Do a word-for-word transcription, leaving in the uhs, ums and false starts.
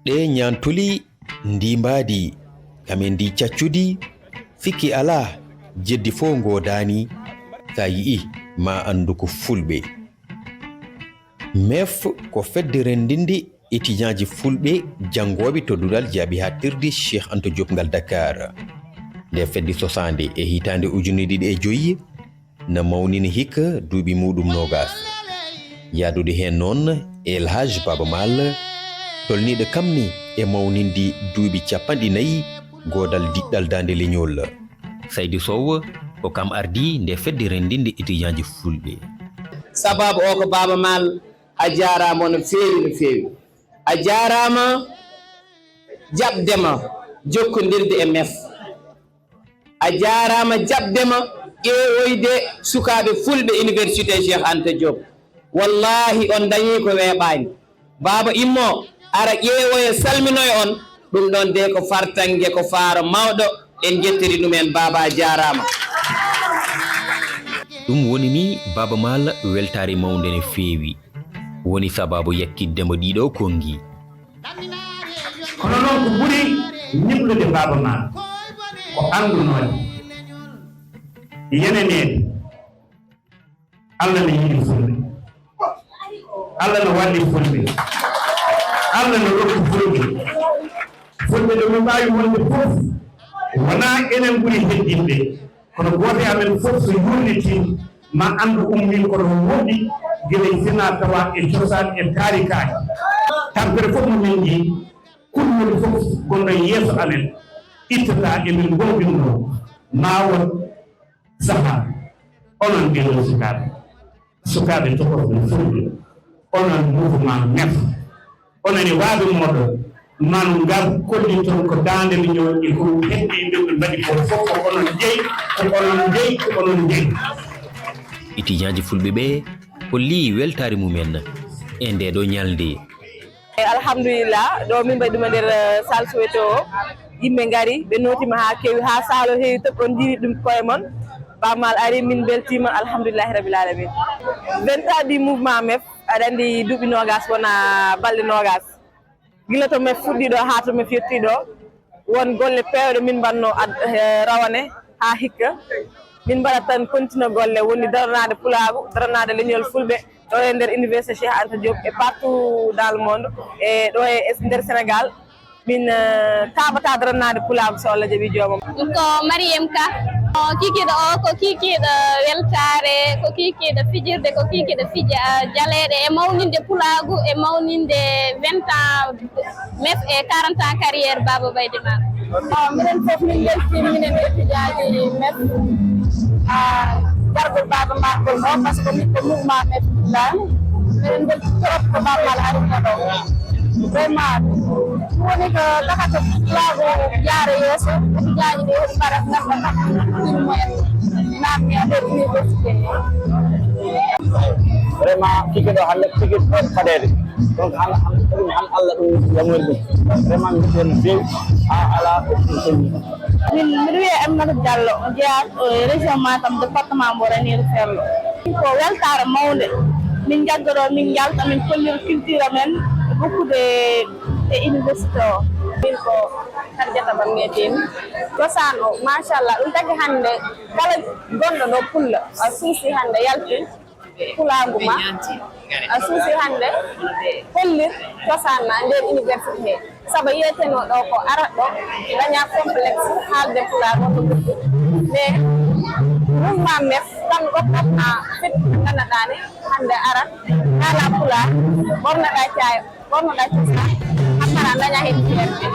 E ñaantuli ndi mbaadi, kamen ndi caccudi, sikki alaa, jeddi fof ngoodaani, so a yi'i, ma anndu ko fulɓe. Mef ko fedde renndinde étudiantji fulɓe janngooɓe to duɗal jaaɓi haaɗtirde Cheikh Anta Diop ngal Dakar. Nde fedde sosaande e hitaande ujunere ɗiɗi e joyi, na mawnini hikka duuɓi muuɗum noogas. Yaadude heen noon, El Hadj Baaba Maal, tolniiɗo kam ne e mawninde duuɓi cappanɗe nayi goodal diɗɗal daande leñol. Saydu Sow, ko kam ardii nde fedde renndinde étudiantji fulɓe. Sababu o ko Baaba Maal, a jaaraama no feewi, no feewi. A jaaraama jaɓde ma jokkondirde e mef. A jaaraama jaɓde ma ƴeewoyde sukaaɓe fulɓe Université Cheikh Anta Diop. Wallaahi, on ndañii ko weeɓaani. Baaba immo, ara ƴeewoya, salminoya on. Ɗum ɗoon de ko fartaŋŋe, ko faaro mawɗo. En njettiri ɗum en, Baaba, a jaaraama. Ɗum woni ni, Baaba Maal, weltaare mawnde ne feewi. Woni sababu yakkitde mo ɗiɗo konngi. Kono noon, ko ɓuri ñiɓnude Baaba Maal ko anndunoode, yeneneede. Allah no yiɗi fulɓe. Allah no walli fulɓe. Allah no rokki fulɓe. Fulɓe ɗo ɓe mbaawi wonde fof, wonaa enen ɓuri heddinde. Kono gooto e amen fof so yurlitii, ma anndu ummii ko ɗo woɗɗi, gila e finaa-tawaa, e cosaan, e taarikaaji. Tampere fof mo min njii, kulhuli fof gonɗo e yeeso amen, ittataa e min ngoonɗinno, ma won sahaa, onon ɓee ɗoo sukaaɓe, sukaaɓe tokoto no fulɓe, onon mouvement mef, onon e waaɓe mooɗon, man ngar kolliton ko daande miño e ko heddi nde ɓe mbaɗi ko fof ko onon jeyi, ko onon jeyi, ko onon jeyi. Étudiantji fulɓe ɓe holli weltaare mumen e ndee ɗoo ñalnde. Alhamdulillah, ɗo min mbaɗi ɗum e nder eh, salle Soweto o. Yimɓe ngari, ɓe nootiima haa keewi, haa saalo heewi top, on njiri ɗum koye mon. Baaba Maal ari, min mbeltiima, alhamdulillahi rabbil alamin. Vingt ans du mouvement mef, aɗa anndi duuɓi noogas wona balɗe noogas. Gila to mef fuɗɗi ɗo haa to mef yetti ɗo, won golle peewɗe min mbaɗno ad- eh, rawane haa hikka. Min mbaɗat tan kontina golle, woni daranaade pulaagu, daranaade leñol fulɓe, ɗo e nder Université Cheikh Anta Diop e partout dans le monde, e ɗo e nder Sénégal. Min eh, taaɓataa daranaade pulaagu so Allah jaɓii joomam. Ko Mariyam Ka. O kikiiɗo o ko kikiiɗo weltaare, ko kikiiɗo fijirde, ko kikiiɗo fija jaleeɗe e mawninde pulaagu e mawninde vingt ans mef e quarante ans carrière Baaba Baydi Maal. Miɗen fof min mbeltiima, minen étudiantji mef, gargol Baaba Maal ngol ɗo, par ce que min ko mouvement mef ɗan. Miɗen mbelti trop ko Baaba Maal arino ɗo. Vraiment, ɗum woni ko tagata pulaagu yaara yeeso, étudiantji ɓe woni mbaɗa ngannda kam ɗum moyen namni e nder université he. Vraiment, tigi ɗo hannde tigi ɗo fadeede. Donc han han ɗum han Allah ɗum yamori ɗum. Vraiment, mi ɗon feewi ha ala ko ɗum. Min mbiɗo wiyee Aminata Diallo, jeyaa e région Matam, département mbo Ranérou Ferlo. Ko weltaare mawnde, min njagga ɗo, min njalta, min kollira culture amen, e ɓokkude e université o. Min ko Hadjata Ba mbiyetee-mi. Cosaan o, machallah, ɗum tagi hannde kala gonɗo ɗo pullo, a suusi hannde yalti pulaagu ma, a suusi hannde hollir cosaan ma nder université he. Saabu yeetenoo ɗo ko arat ɗo, daña complexe haalde pulaar wonno ɓurɗo. Mais mouvement mef kam ɗokkatma fit nganndanɗaa ne, hannde arat kaala pulaar, ɓornoɗaa caaya, ɓornoɗaa cosaan, hakkara daña heen fierté.